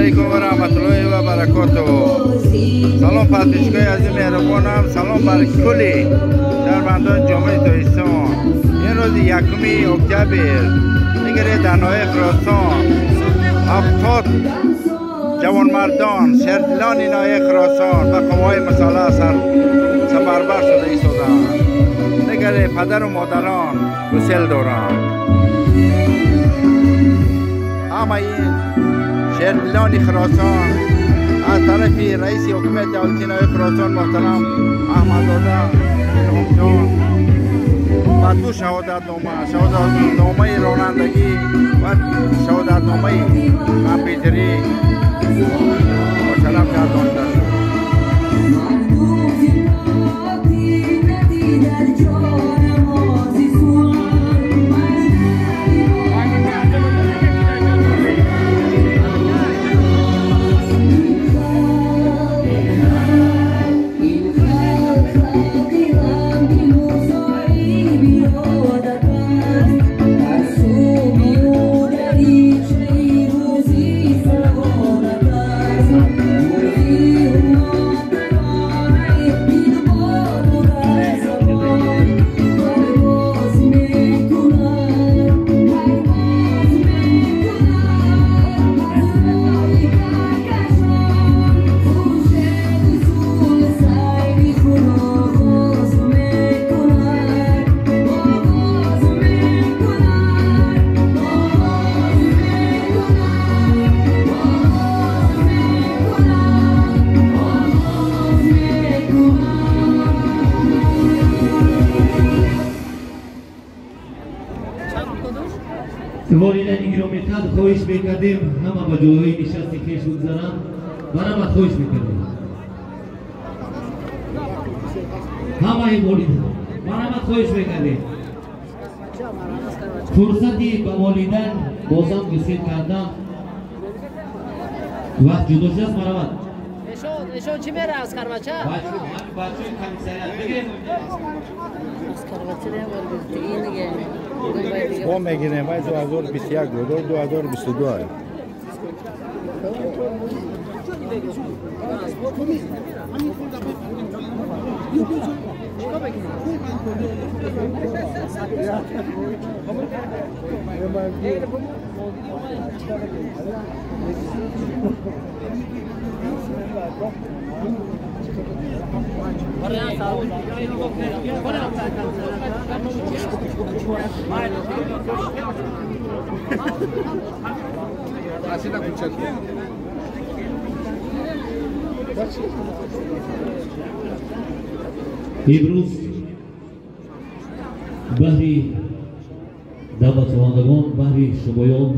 Алейкум ва раҳматуллоҳи ва баракотуҳ. Салом подписчикои азиз меҳрубонам, салом бар кулли шаҳрвандони ҷомеаи Тоҷикистон. Ин рӯзи 1 октябр дигаре дар ноҳияи Хуросон 70 ҷавонмардон, шердилони ноҳияи Хуросон ба қувваҳои мусаллаҳ сафарбар шуда истоданд. Дигаре падару модарон гусел доранд. Ҳамаи ин шердилони Хуросон аз тарафи раиси ҳукумати давлатии ноҳияи Хуросон муҳтарам Аҳмадзода Илҳомҷон ба 2 шаҳодатнома, шаҳодатномаи ронандагӣ ва шаҳодатномаи компютерӣ мушарраф гардонида шуд. Волидайни гиромиқадр хоҳиш мекардем ҳама ба ҷойҳои нишасти хеш бигзаранд. Барамад хоҳиш мекардем ҳамаи волидайн, барамад хоҳиш мекардем. Фурсати ба волидайн бозам гусел кардан вақт ҷудо шудааст. Марамад эшон чӣ мера аз карвача? Бачаи комиссарият бигирем. Аз карвача диге. Мо мегирем вай 2021 буд, 2022. Имрӯз баҳри даъватшавандагон, баҳри шумоён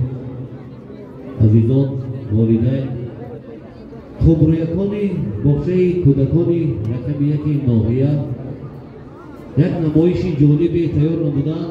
азизон, волидайн, хубрӯякони боғчаи кӯдакони рақами 1 ноҳия як намоиши ҷолибе тайёр намуданд.